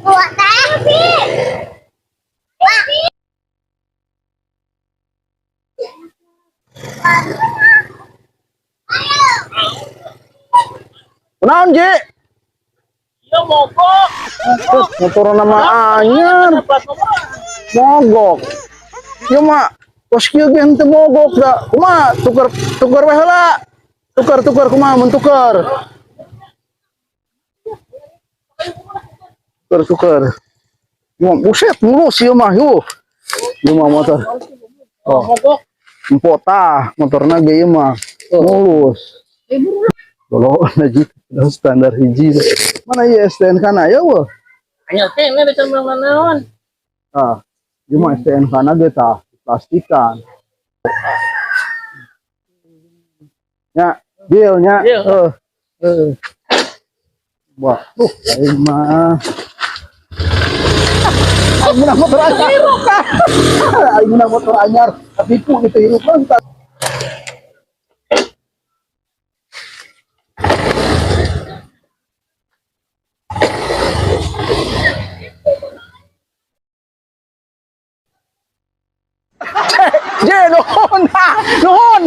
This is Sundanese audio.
Dua teh. Kunaon, Ji? Iya, mogok. Motor nama anyar Plat nomor. Mogok. Ieu mah kos kieu ge henteu mogok da. Kumaha tuker tuker we heula. Tuker tuker kumaha mun tuker. Tuker tuker. Wah, buset mulus ieu mah yuh. Ieu mah motor. Oh, Mogok. Empot tah motorna ge ieu mah. Mulus. Kalau ji standar hiji. Mana ieu STNK na ya weh? Anyar kene di mana naon. Ah, ieu mah STNK na ge tah plastikan. Nya, deal nya. Deal. Eh. Eh. Wah, aing mah. Aing menang motor anyar. Aing menang motor anyar. Ketipu gitu hirup mah. Je, nuhun, ah, nuhun.